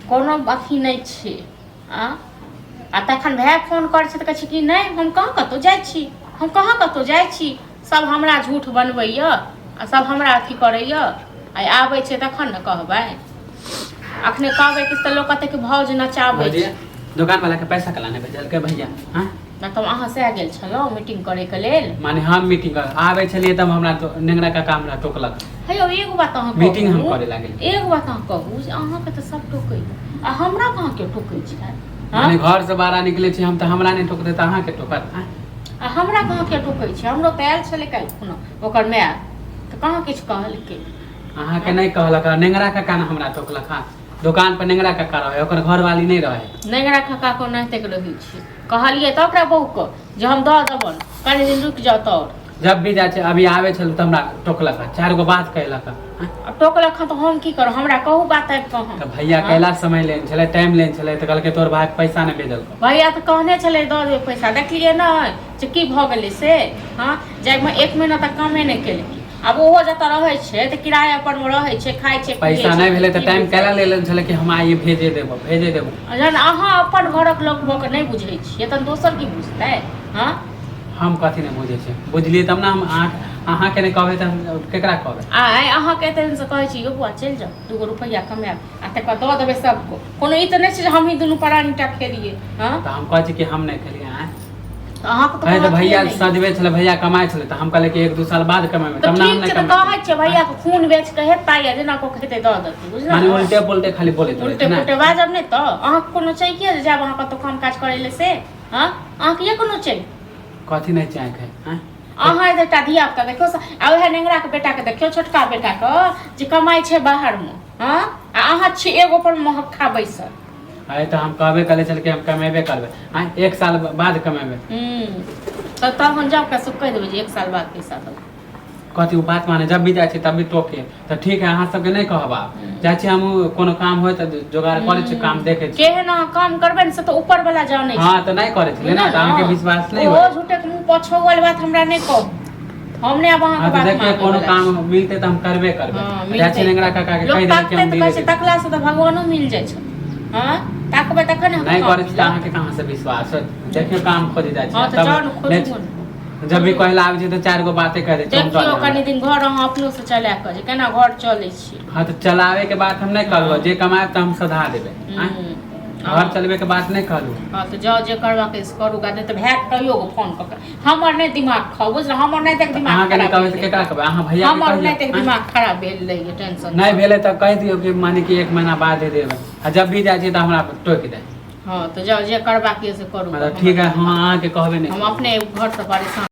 कोनो अथी नहि छै। आ आ तखन भाय फोन करै छै तऽ कहै छै कि नहि, हम कहाँ कतहु जाइ छी, हम कहाँ कतहु जाइ छी, सब हमरा झूठ बनबैए आ सब हमरा अथी करैए। आ आबै छै तखन ने कहबै, अखने कहबै कि तऽ लोक कहतै कि भौज नचाबै भौजी छै। दुकान वाला के पैसा कला नहि भेजलकै भैया? हाँ? नहि तऽ अहाँ सएह गेल छलहुँ मीटिंग करैके लेल? माने हम मीटिंग कर आबै छलियै तब हमरा नेंगरा काका हमरा टोकलक। हे यौ, एगो बात अहाँ मीटिंग हम कहू, करे लागल। एगो बात अहाँ कहू जे अहाँके तऽ सब टोकैए आ हमरा कहाँ केओ टोकै छै? हाँ? माने घर से बाहर निकले छी हम तऽ हमरा नहि टोकतै तऽ अहाँके टोकत? आँय? आ हमरा कहाँ केओ टोकै छै? हमरो तऽ आयल छलै काल्हि खुना ओकर माय, तऽ कहाँ किछु कहलकै। अहाँके नहि कहलक, नेंगरा काका ने हमरा टोकलक। हँ, दोकान पर नेंगरा काका रहे, ओकर घरवाली नहि रहे। नेंगरा काका को ओनाहिते रहै छै। कहलियै तऽ ओकरा बहूके जे हम दऽ देबनि, कनि दिन रुकि जाउ तऽ। जब भी जाइ छै, अभी आबै छल तऽ हमरा टोकलक, चारि गो बात कहलक। आ टोकलक हँ तऽ हम की करब? हमरा कहू बात आबि कऽ हम तऽ भैया कैला समय लेने छलै, टाइम लेने छलै, तऽ कहलकै तोहर भाई पैसा नहि भेजलकौ। भैया तऽ कहने छलै दऽ देबै पैसा, देखलियै नहि जे की भऽ गेलै से। हँ, जाहिमे एक महीना तक कामे नहि केलकै। आब ओहो जतऽ रहै छै तऽ किराया पर मे रहै छै, खाइ छै, पियै पैसा छै, नहि भेलै तऽ की टाइम बुझतै? कैला लेने छलै कि हम आइ भेजे देबो, भेजे देबो। आ जहन अहाँ अपन घरक लोक भऽ कऽ नहि बुझै छियै तहन दोसर की बुझतै? हँ। हम कथी नहि बुझै छियै? बुझलियै तब ने। हम अहाँके नहि कहबै तऽ हम केकरा कहबै? आइ अहाँके एते दिनसँ कहै छी, यौ बौआ, चलि जाउ, दूगो रुपैआ कमायब आ तकर बाद दऽ देबै सबको। कोनो ई तऽ नहि छै जे हमही दुनू प्राणी टा खेलियै। हँ। तऽ हम कहै छी कि हम नहि खेलियै? आँय? तऽ अहाँके तऽ कहै तऽ कोनो भैया अथिये नहि। सजबै छलै, भैया कमाइ छलै, तऽ हम कहलियै कि एक दू साल बाद कमेबै तऽ तब ने हम ठीक नहि छै, तऽ कमेबै। कहै छियै भैयाके खून बेच कऽ हेतै या जेना कऽ के हेतै दऽ देतै, बुझलहुँ माने ने? उल्टे पुल्टे खाली बोलैत रहै उल्टे छै ने। पुल्टे बाजब नहि तऽ। अहाँके कोनो चाहिए जे जायब अहाँ कतहु काम काज करै लए से? हँ, अहाँके ये कोनो छै? कथी नहि चाहे है? आँय? अहाँ एकटा धिया पुता देखियौ आ उएह नेंगराके बेटाके देखियौ, छोटका बेटाके जे कमाइ छै बाहरमे। हँ, आ अहाँ छी एगो पर महक्खा बैसल। आइ तऽ हम कहबे करै छल कि हम कमेबे करबै। आँय, एक साल बाद कमेबै। तऽ तहन जाउ के कहि देबै जे एक साल बाद पैसा देबै। कथी ओ बात माने जब भी जाइ छी तब भी टोके। तऽ ठीक है, अहाँ सबके नहि कहब। आब जाइ छी हम, कोनो काम होय तऽ जोगाड़ करै छी, काम देखै छी। केहन अहाँ काम करबै ने से तऽ ऊपर वाला जानै छै। हँ, तऽ नहि करै छलै ने, तऽ अहाँके विश्वास नहि ओ होय। झूठे के मुँह पछौअल बात हमरा नहि कहू। हम नहि आब हँ अहाँके तऽ बात देखियौ, मानै कोनो वला काम छी। मिलतै तऽ हम करबे करबै। हँ, जाइ छी मिलतै। नेंगरा काका के लोक कहि देबै कि ताकतै हम तऽ कहै धीरे छै, तकला से तऽ भगवानो मिल जाइ छै। हँ, ताकबै तखन ने नहि काम करै छी तऽ मिलत। अहाँके कहाँ से विश्वास होत? देखियौ, काम खोजे जाइ छी हँ, तऽ तब जाउ ने, खोजू नहि- ने। जब भी कहला आबै छै तऽ चारि गो बाते कहि दै छै। देखियौ हम कनि दिन घर अहाँ अपनो से चला कऽ जे केना घर चलै छी। हँ, तऽ चलावे के बात हम नहि कहलहुँ। जे कमायब तऽ हम सधा देबै। आँय? घर चलबे के बात नहि कहलहुँ। हँ, तऽ जाउ, जे करबाक अछि करू गा, नहि तऽ भाय कहियो फोन कऽ के हमर नहि दिमाग खाउ, बुझल? हमर नहि तक दिमाग अहाँके नहि खराब कहबै तऽ भेल। केकरा कहबै? अहाँ भैया के हमर कहियौ। नहि तक आँय? दिमाग खराब भेल रहैए टेंशन। नहि भेलै तऽ कहि दियौ कि माने कि एक महीना बाद दे देबै। आ जब भी जाइ छियै तऽ हमरा टोकि दे। हँ, तऽ जाउ, जे करबाक यऽ से करू। मतलब ठीक है, हम अहाँके कहबे नहि। हम अपने घरसँ परेशान।